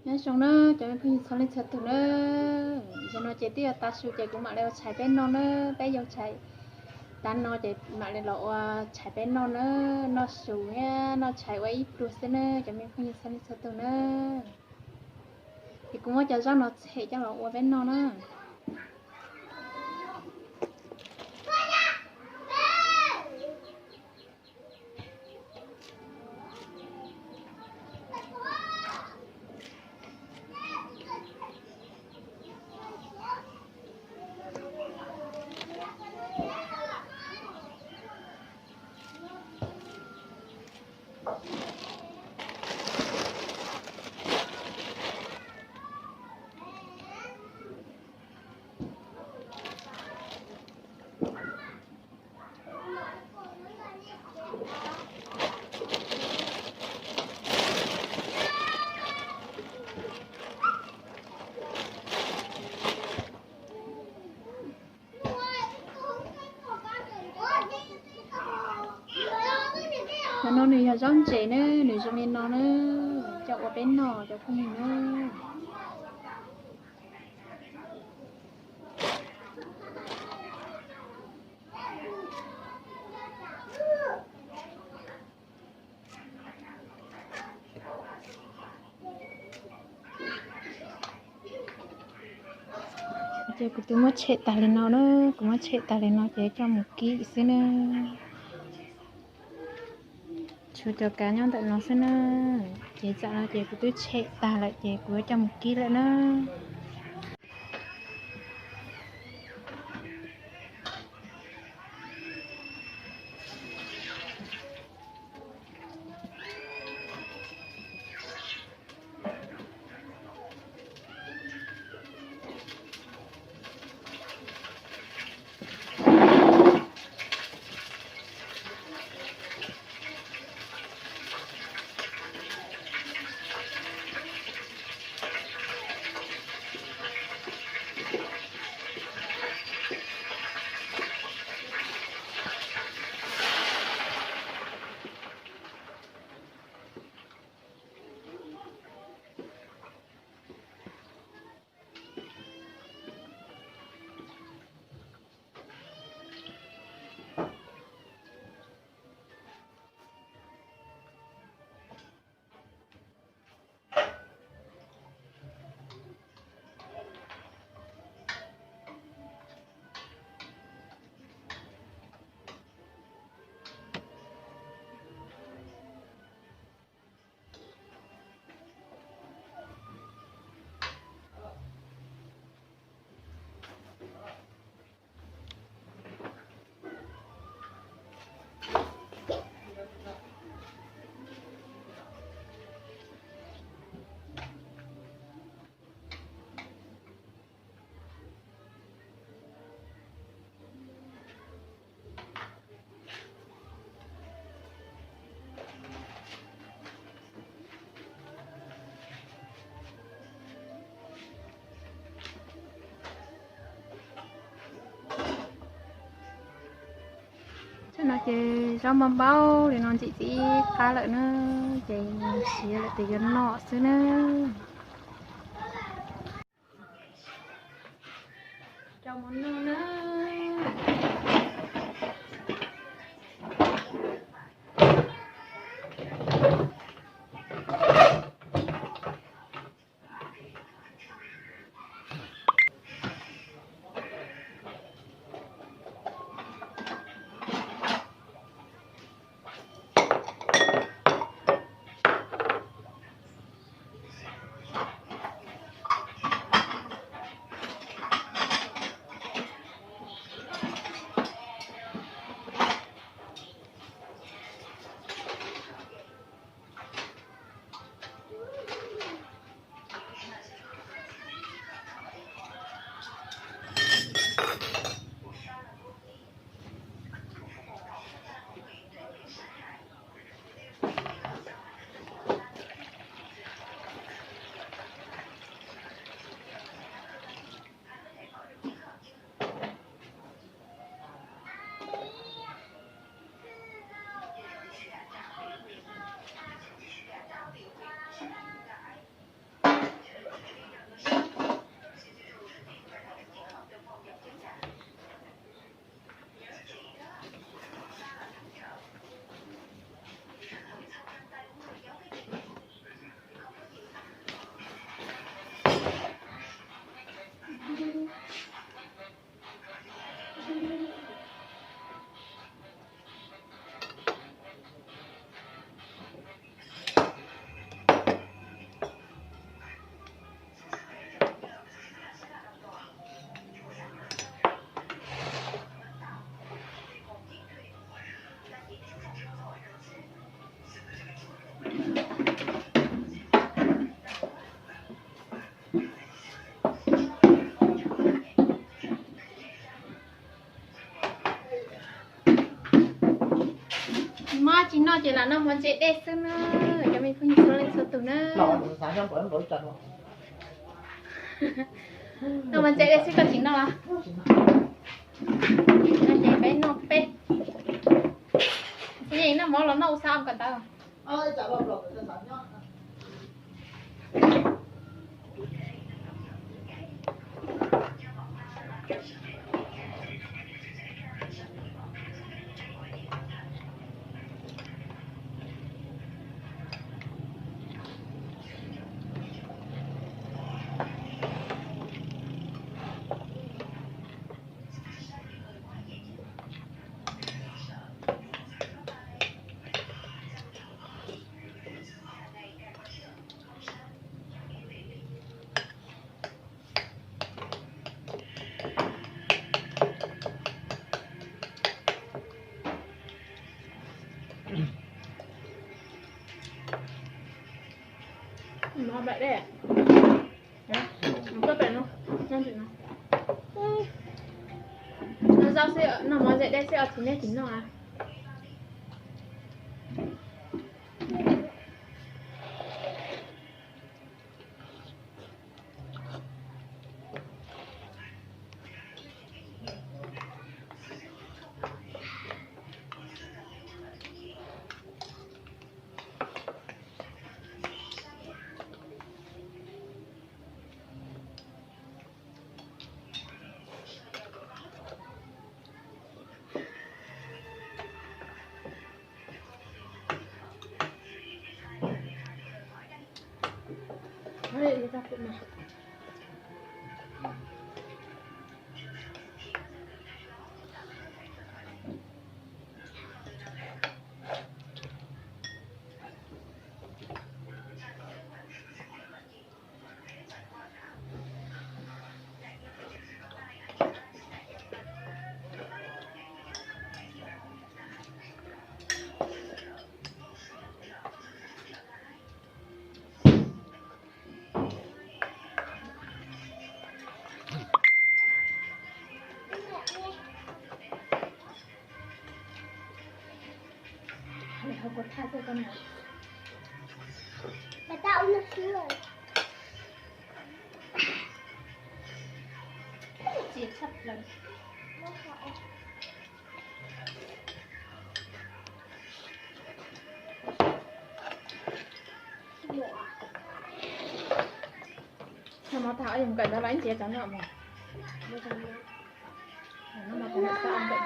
Nyob zoo na cov me phooj ywg txhua leej txhua tus na, zaum no ces twb yuav tav su ces kuv mam li ua tshais peb noj na, peb yog tshais tav no ces mam li los ua tshais peb noj na, noj su thiab noj tshais ua ib pluag xwb na cov me phooj ywg txhua leej txhua tus na. Ces kuv muab cov zaub no tshem coj los ua peb noj na. Cov no nws yog zaub ntses na, nws zoo li no na, coj ua peb noj cov phooj ywg na. Ces kuv twb muab tshem tag li no na, kuv muab tshem tag li no ces coj mus kib xwb na. Tshuav cov kav nyob ntawm no xwb na. Ces tam no ces kuv twb tshem tag lawm ces kuv yuav coj mus kib lawm na. Tam no ces zaub npau npau li no ntxim txiv qab lawm na, ces siav lawm ces yuav noj xwb na. Tsis noj ces lam noj mov ntse dej xwb na, cov me phooj ywg txhua leej txhua tus na. Noj mov ntse dej xwb koj tsis noj los? Ces peb noj peb. Txiv Yeej noj mov los noj u xav kom ntawd. Noj zaub xwb, noj mov ntse dej xwb os, tsis nej tsis noj. Noj mov tag, ib yam nkawm ntawd los ib ntxiv cov noj mov. Noj mov tag, nkawm ntawd.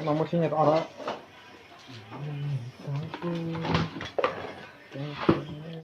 No muaj tib nyuag tod.